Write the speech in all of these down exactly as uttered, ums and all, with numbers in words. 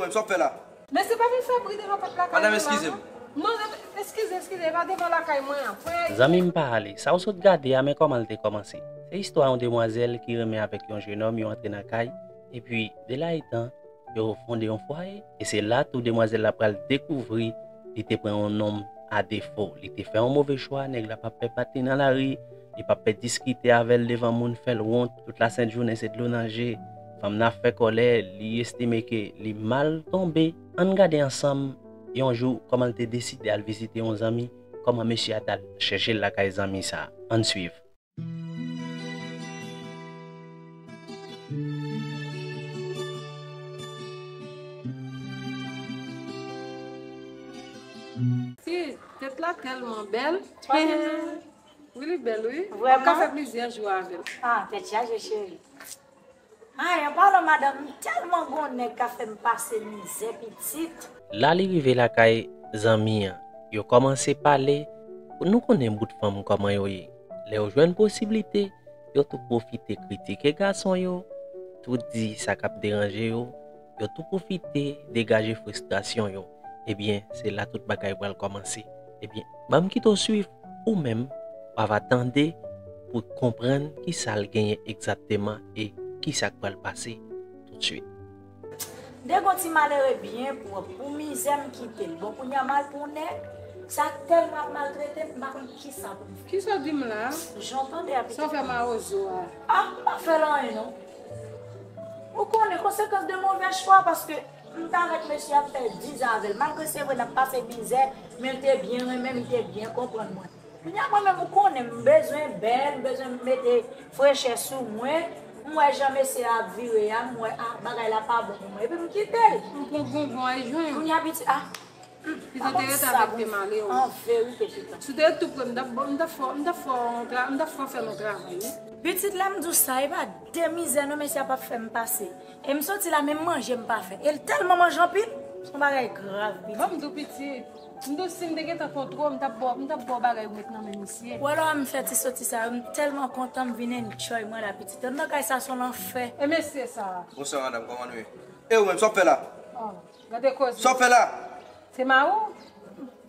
Mwen, sa w ap fè la? Mesye, pa vin fè bri devan pòt lakay mwen la, non. Madanm, eskize m. Non, non, eskize, eskize, e pa devan lakay mwen an. Zanmi m pa ale. Sa w sot gade a, men kòman l te kòmanse. Se istwa yon demwazèl ki renmen avèk yon jenòm, yo antre nan kay, epi, de la etan, yo fonde yon fwaye, e se la tou demwazèl la pral dekouvri li te pran yon nonm a defo. Li te fè yon move chwa, nèg la p ap pè bat li nan lari, li p ap pè diskite avè l devan moun, fè l wont, tout lasent jounen se dlo nan je. Fanm nan ap fè kòlè, li estime ke li mal tonbe. Ann gade ansanm, yon jou, kòman l te deside al vizite yon zanmi, kòman mesye a t al chèche l lakay zanmi sa a. Ann swiv. Fi, tèt la tèlman bèl. Wi, li bèl, wi. Vrèman? M ka fè plizyè jou avè l. Ah, tèt chaje, cheri. Ay, an palan madanm, m tèlman gon nèg k ap fè m pase mizè, pitit. La li rive lakay zanmi an. Yo kòmanse pale. Nou konnen bout fanm kòman yo ye. Lè yo jwenn posiblite, yo tou pwofite kritike gason yo, tou di sa k ap deranje yo, yo tou pwofite degaje fristrasyon yo. Ebyen, se la tout bagay pral kòmanse. Ebyen, ban m kite w swiv, ou menm, w ava tande pou w konprann kisa l genyen egzakteman e kisa k pral pase toutswit. De gon ti malere byen pwòp, pou mizè m kite l. Bon, kounye a m al pou nèg, sa tèlman ap maltrete m, m pa konn kisa pou m fè. Kisa w di m la? Jan w tande a, pitit. Sa w fè mawozo a? Ah, m pa fè l anyen, non. Ou konnen konsekans de movè chwa, paske m t avèk mesye a, m fè diz an avè l. Malgre se vre n ap pase mizè, men l te byen renmen m, li te byen konprann mwen. Kounye a mwen menm, ou konnen, m bezwen bèl, m bezwen mete frechè sou mwen. M wè jan mesye a ap vire a, m wè, ah, bagay la pa bon pou mwen. Epi m kite l. M pran bonbon a jwenn. Kounye a pitit, ah, m pa konn sa pou m fè. An verite, pitit. Si w te ret tou pre, m t ap, m t ap fè, m t ap fè yon tra-, m t ap fè, fè yon travay, wi. Pitit, lè m di w sa, e pa de mizè non mesye a p ap fè m pase. E m soti la, menm manje m pa fè. E l tèlman manje anpil, se yon bagay grav, pitit. Ban m di w, pitit. M di w si m te gentan kontwòl, m t ap ba w, m t ap ba w bagay ou met nan men misye. Ou wè lè w wè m fè ti soti sa yo, m tèlman kontan, m vin enjoy mwen la, pitit. Anndan kay sa se yon lanfè. E mesye sa? Bonswa, madanm, kòman nou ye? E ou menm, sa w ap fè la? Oh, gade koze. Sa w ap fè la? Se mari w?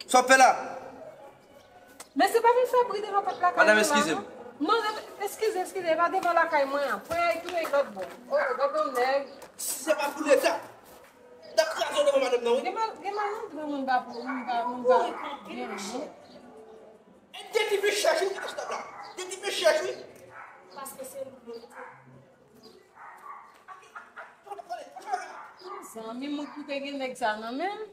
Sa w ap fè la? Mesye, pa vin fè bri devan pòt lakay mwen la, non. Madanm, eskize m. Non, non, eskize, eskize, e pa devan lakay mwen an. Pran y tounen lòt bò. Oh, gade yon nèg. Si se pa pou leta, m t ap kraze w devan madanm nan, wi. Gen mal, gen mal antre moun pa pou, moun pa, moun pa. Gen moun. E de tifi chèch, wi, ki nan tab la. De tifi chèch, wi. Paske se nou merite. Zanmi m, ou te gen nèg sa nan men m,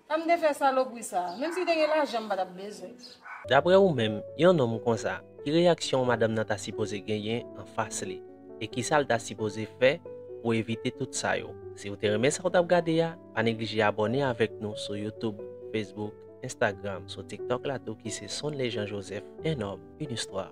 pa m te fè salopri sa. Menm si te gen lajan, m pa t ap bezwen. Daprè ou menm, yon nonm konsa, ki reyaksyon madanm nan ta sipoze genyen anfas li? E kisa l ta sipoze fè pou evite tout sa yo? Si w te renmen sa w t ap gade a, pa neglije abòne avèk nou sou YouTube, Facebook, Instagram, sou TikTok la tou ki se Sonley Jean Joseph, un homme, une histoire.